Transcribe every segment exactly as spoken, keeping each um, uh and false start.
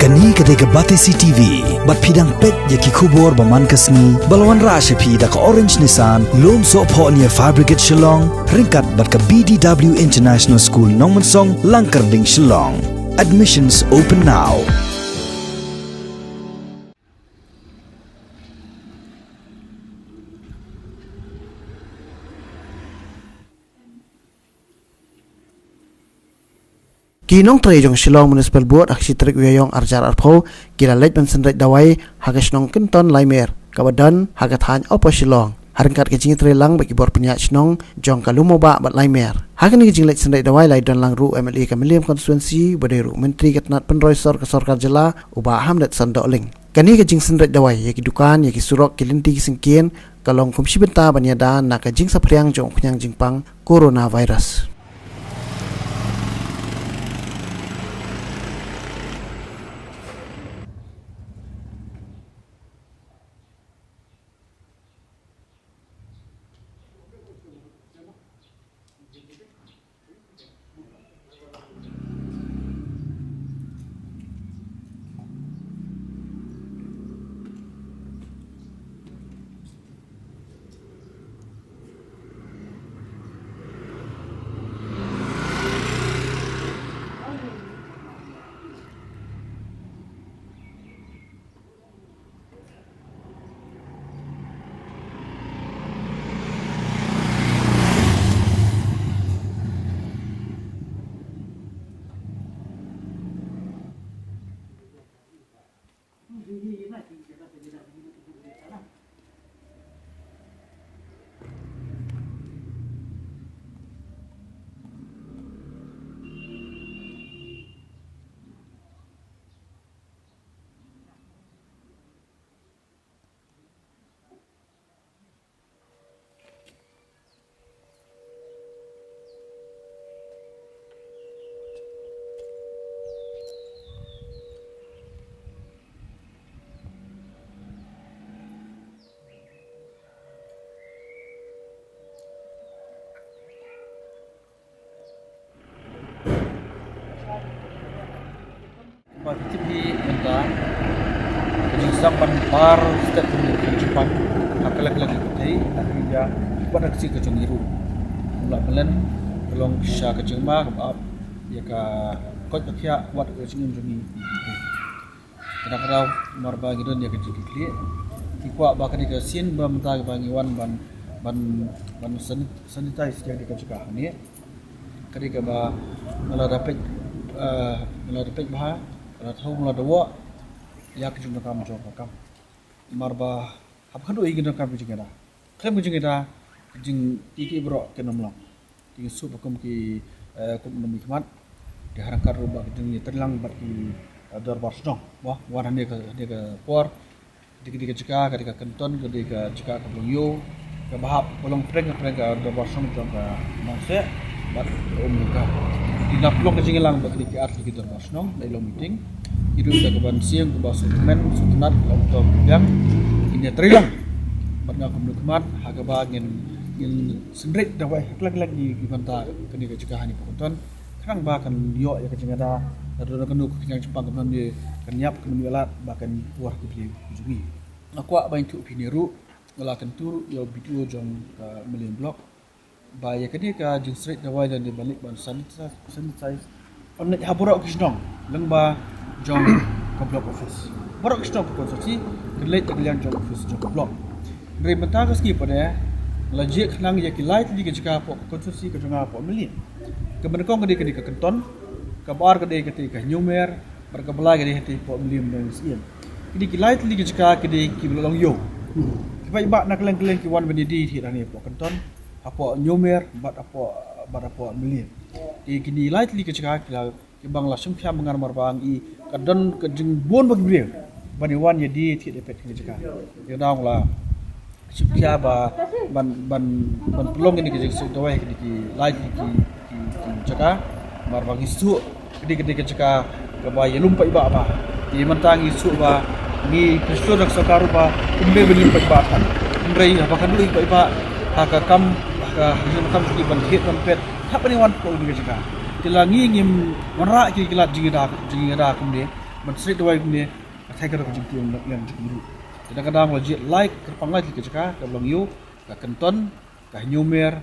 Kane ka dei ka Batesi T V, bad phi dang peit ïa ki khubor ba man ka sngi, ba la wanrah sha phi da ka Orange Nissan, Lumsohphoh near Fire Brigade Shillong, ryngkat bad ka B D W International School Nongmensong, Langkyrding, Shillong. Admissions open now. Ki nongtrei jong Shillong Municipal Board ha ka shi tarik u Ïaïong ar hajar arphew ki la leit ban synreit dawai ha ka shnong Kynton Laimer, kaba don ha ka thaiñ Upper Shillong, ha ryngkat ka jingïatreilang bad ki bor pynïaid shnong jong ka Lumobah bad Laimer. Ha kane ka jingleit synreit dawai la ïadon lang ruh u M L A ka Mylliem Constituency, uba dei ruh u Myntri ka tnat pynroi sor ka sorkar jylla, u Bah Hamdatson Dohling. Kane ka jingsynreit dawai ïa ki dukan, ïa ki surok, ki lynti ki syngkien, ka long kum shi bynta ban ïada na ka jingsaphriang jong u khñiang jingpang coronavirus. Ba ki tip hi mynta ka jingsdang ban par step ka jingpang ha ka lek lek ka tei ha ka India, wat ha ka sik ka jong i ruh. Kum la pynlen ka long sha ka jingma kaba ap ïa ka koit ka khiah wat ka jingim jong i. Kata ka daw, mar ba ngi don ïa ka jingkitkhlieh, ngi kwah ba kane ka sien ba mynta ba ngi wan ban, ban, ban san-, sanitize ïa ka jaka hangne. Ka dei kaba nga la da peit, eh, nga la da peit bha, nga la thaw, nga la da wah ïa ka jingdonkam jong ka kam. Mar ba haba kynduh ïa ka jingdonkam ka jingïada, khlem ka jingïada, ka jingkitkhlieh baroh kan ym long. Te ngi sngewbha kum ki, eh, kum u nongmihkhmat, te ha ryngkat ruh bad ki jingïatreilang bad ki, eh, dorbar shnong. Wah, wan hangne ka, hangne ka por. Ka dei, ka dei ka jaka, ka dei ka Kynton, ka dei ka jaka kaba long ïew, kaba hap, ba long pyrshang, pyrshang ka dorbar shnong jong ka Mangseh bad ka Umrangkah. Te na pynlong ka jingïalang bad ka dei ki ar tylli ki dorbar shnong, la long meeting. Ki ruh da ka ban siang, ka ba sngewthuh, sngewtynnat, la ong to biang. Ngin ïatreilang bad nga kum u nongmihkhmat ha kaba ngin, ngin synreit dawai ha kylleng kylleng ki, ki bynta kane ka jaka hangne Pokot Kynton. Khnang ba kan ïoh ïa ka jingïada, lada don kano ka khñiang jingpang kaba ym dei, kan ïap, kan ym ïoh lad ba kan ïoh ha ki briew jong ngi. Nga kwah ban ïathuh phi ne ruh, nga la kyntu ruh ïa u B D O jong ka Mylliem Block ba ïa kane ka jingsynreit dawai lane ban leit ban sanitize, sanitize, yn leit ha baroh ki shnong lyngba jong ka block office. Baroh ki shnong ka constituency kan leit da ka liang jong office jong ka block. Hynrei mynta ka sngi pat de la jied khnang ïa ki lai tylli ki jaka hapoh ka constituency ka jong nga hapoh Mylliem. Kaba nyngkong ka dei, ka dei ka Kynton, kaba ar ka dei, ka dei ka Hynñiewmer, bad kaba lai ka dei, ka dei hapoh Mylliem Dong Syiem. Ki dei ki lai tylli ki jaka, ki dei kiba la long ïew. Ki paidbah na kylleng kylleng ki wan ban ïadie thied hangne hapoh Kynton, hapoh Hynñiewmer bad hapoh, bad hapoh Mylliem. Te kine lai tylli ki jaka ki la, kiba nga la shim khia ma nga namar ba ngi, ka don ka jingbun bad ki briew ban ïa wan ïadie thied ïapeit kine ki jaka. Te nga la shim khia ba ban, ban, ban pynlong kine ki jingsynreit dawai ha kine ki lai tylli ki, ki, ki jaka. Namar ba ngi sngewthuh ka dei, ka dei ka jaka kaba ïalum paidbah bha. Te mynta ngi sngewthuh ba ngi pyrshah da ka sorkar ruh ba ym dei ban ïalum paidbah than. Hynrei haba kynduh ïa ki paidbah ha ka kam, ha ka, ha ka kam jong ki ban thied ban peit, hap ban ïa wan hapoh kane ka jaka. Te la ngi ngim wanrah ki, ki lad jingïada, jingïada kumne. Ban srek dawai kumne, ka thai ka dok ka jingtieng lok liang jingkyrduh. Te da ka dang la jied lai kyrpang lai tylli ki jaka, ka Long Ïew, ka Kynton, ka Hynñiewmer,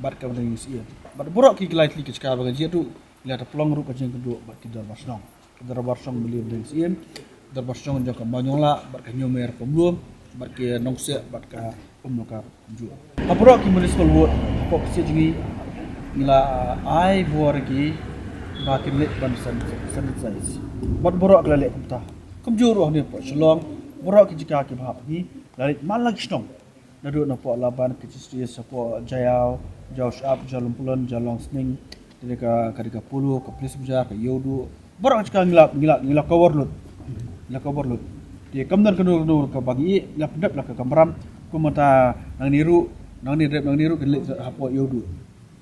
bad ka Bneng Ïew Syiem. Bad baroh ki lai tylli ki jaka ba ka jied ruh, la da pynlong ruh ka jingkyrduh bad ki dorbar shnong. Ki dorbar shnong Mylliem Bneng Ïew Syiem, dorbar shnong jong ka Mawñianglah, bad ka Hynñiewmer Pamluam, bad ki Nongsiej, bad ka Umnongkar. Ha baroh ki municipal ward, hapoh ka state jong ngi, ngi la ai bor ki ba kin leit ban san-, sanitize. Bad baroh ki la leh kumta. Kumjuh ruh hangne hapoh Shillong, baroh ki jaka kiba hap ngi, la leit man la ki shnong. Naduh na hapoh Laban, ki Chichri, hapoh Jaïaw, Jaïaw Shap, Jaïaw Lympylun, Jaïaw Longsning, ka dei ka, ka dei ka Polo, ka Police Bazar, ka Ïewduh. Baroh ka jaka ngi la, ngi la, ngi la cover lut. Ngi la cover lut. Te kam don kano kano kaba ngi ïeh, ngi la pyndep la ka kamram, kumta nangne ruh, nangne dep nangne ruh, kin leit hapoh Ïewduh.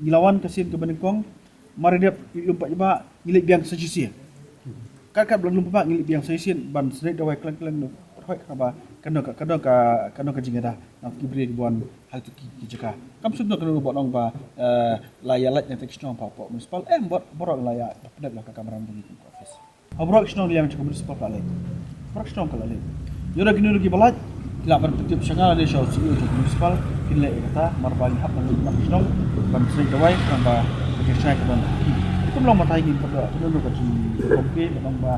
Ngi la wan ka sien kaba nyngkong, mar ïa dep ïoh lum paidbah, ngi leit biang sa shisien. Kat kat ba la lum paidbah, ngi leit biang sa shisien, ban srek dawai khlem khlem noh, pyrkhat kaba, kano ka, kano ka, kano ka jingïada na ki briew kiba wan ha kito ki, ki jaka. Kam shu don kano ba ong ba, eh, la ïa lait na ki shnong hapoh municipal, em, bor-, baroh la ïa pyndep la ka kamram jong ngi kum ka office. Ha baroh ki shnong liang jong ka municipal ka la leit. Baroh ki shnong ka la leit. Ïoh da kino kino kiba lait, ki lah ban pyntip sha nga lane sha u C E O jong ka municipal, kin leh ïa kata, mar ba ngi hap ban leit na ki shnong, ban srek dawai, khnang ba ka jingshai ka ban. Kum long mynta ngi pyndonkam kano kano ka jingpyndonkam, ba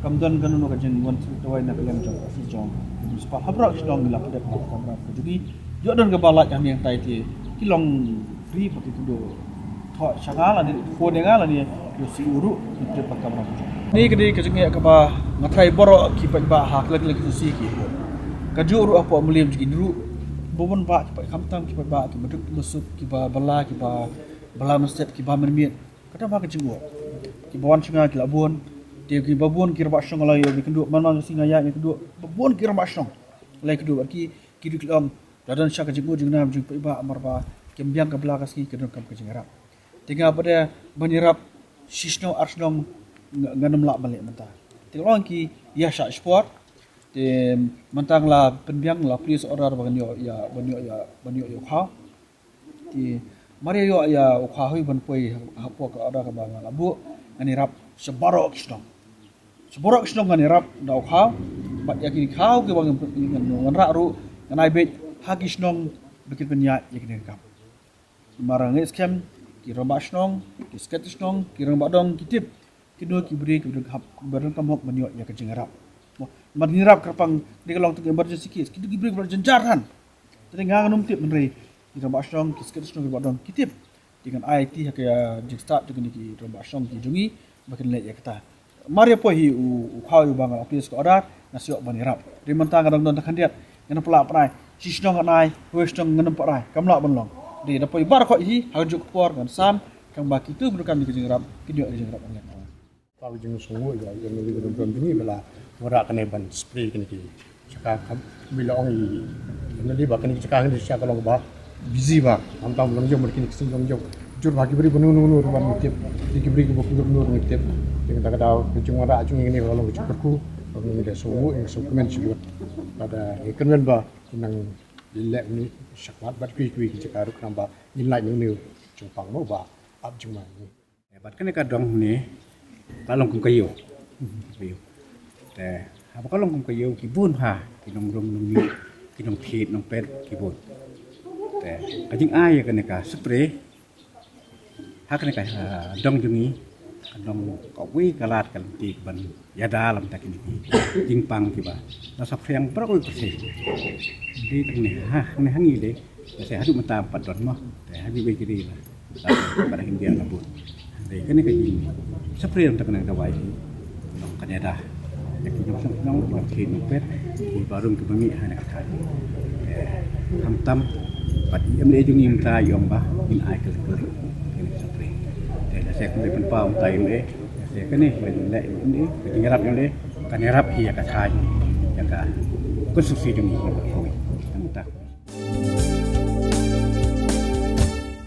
kam don kano kano ka jingwan srek dawai na ka liang jong ka office jong ka municipal. Ha baroh ki shnong ngi la pyndep ka kamram ka jong ngi. Ïoh don kaba lait hangne hangtai te ki long ri ba ki kynduh thoh sha nga lane phone ïa nga lane ïa u C E O ruh, ngi tip ba kamram. Kane ka dei ka jingeh kaba nga tharai baroh ki paidbah ha kylleng kylleng ki constituency ki. Kajuh ruh hapoh Mylliem jong ngi ruh, bun bah ki paid, khamtam ki paidbah kiba duk kiba suk, kiba bylla, kiba bylla mynstep, kiba mynmiet. Kata ba ka jingeh. Kiba wan sha nga ki la bun. Te kiba bun ki rangbah shnong la ïa kynduh, man man ka sngi nga ïa kynduh, ba bun ki rangbah shnong la ïa kynduh bad ki, ki duk ki ong, la don sha ka jingeh jingnam jong ki paidbah, mar ba kim biang ka bylla ka sngi, ka donkam ka jingïarap. Te nga pat de ban ïarap shi shnong ar shnong nga, ngan ym lah ban leh mynta. Te ka long ki ïa shah shipor. Te mynta nga la pynbiang, la place order ba ngan ïoh ïa, ban ïoh ïa, ban ïoh ïa u khaw. Te mar ïa ïoh ïa u khaw hi ban poi hapoh ka order kaba nga la buh, ngan ïarap sha baroh ki shnong. Sha baroh ki shnong ngan ïarap da u khaw. Bad ïa ki khaw kiba ngan, ngan, ngan rah ruh, ngan ai beit ha ki shnong ba kin pynïaid ïa kine ki kam. Mar nga ngeit skhem, ki rangbah shnong, ki secretary shnong, ki rangbah dong, ki tip kino ki briew kiba donkam, kiba donkam hok ban ïoh ïa ka jingïarap. Mo, ban ïarap kyrpang, dei ka long tang emergency case, kito ki briew kiba la jynjar than. Te nga ngan ym tip, hynrei ki rangbah shnong, ki secretary shnong, ki rangbah dong, ki tip. Te ngan aiti ha ka jingstad jong kine ki rangbah shnong ki jong ngi ba kin leh ïa kata. Mar ïa poi hi u, u khaw uba nga la place ka order, nga sa ïoh ban ïarap. Te mynta nga dang don tang khyndiat, ngan ym pat lah ban ai. Shi shnong ngan ai, hynriew shnong ngan ym pat ai, kam lah ban long. Te da poi baroh hi ha kajuh ka por ngan sam, khnang ba kito kiba donkam ïa ka jingïarap kin ïoh ïa ka jingïarap. Ba ka jingsngewnguh ïa, ïa ngi, ngi dang don jong ngi ba la wanrah kane ban spray kine ki jaka. Kam, kumba la ong i, ïa ngi ba kane ki jaka ngi sha ka long ba busy ba, khamtam Long Ïew, mar kine ki seng Long Ïew. Jur ba ki briew ba no no no ruh ban tip, ki briew ba kumno no ruh tip. Te kata ka daw ka jingwanrah jong ngi kane ka long ka jingkyrkhu. Ba ngi da sngewnguh, ngi sngewkmen shibun. Bad ngi kyrmen ba kin nang leh ni shakhmat bad kiwei kiwei ki jaka ruh, khnang ba ngin lait ïa une u jingpang mo ba ap jingma ngi. Te bad kane ka dong ne ka long kum ka ïew. Ka ïew. Te haba ka long kum ka ïew, ki bun ha, ki nongrung nongmih, ki nongthied nongpet, ki bun. Te ka jingai ïa kane ka spray ha kane ka, ah, dong jong ngi, ka dong kawei ka lad ka lynti ban ïada lem ta kine ki jingpang kiba la saphriang baroh kawei ka seng. Dei tang ne ha, ne ha ngi dei. Te haduh mynta pat don mo. Te ha kiwei ki dei la, la pat da hyndia la bun. Te kane ka jingspray ïa kane ka dawai hi, long kan ïada ïa ki nongshong shnong, ki nongthied nongpet, ki barum kiba mih ha kane ka thaiñ. Te khamtam pat i M L A jong ngi mynta i ong ba ngin ai kylleng kylleng kane ka spray. Te lehse kumba pynpaw mynta i M L A, lehse kane ban leh i M L A, ka jingïarap i M L A kan ïarap hi ïa ka thaiñ, ïa ka constituency jong ngi.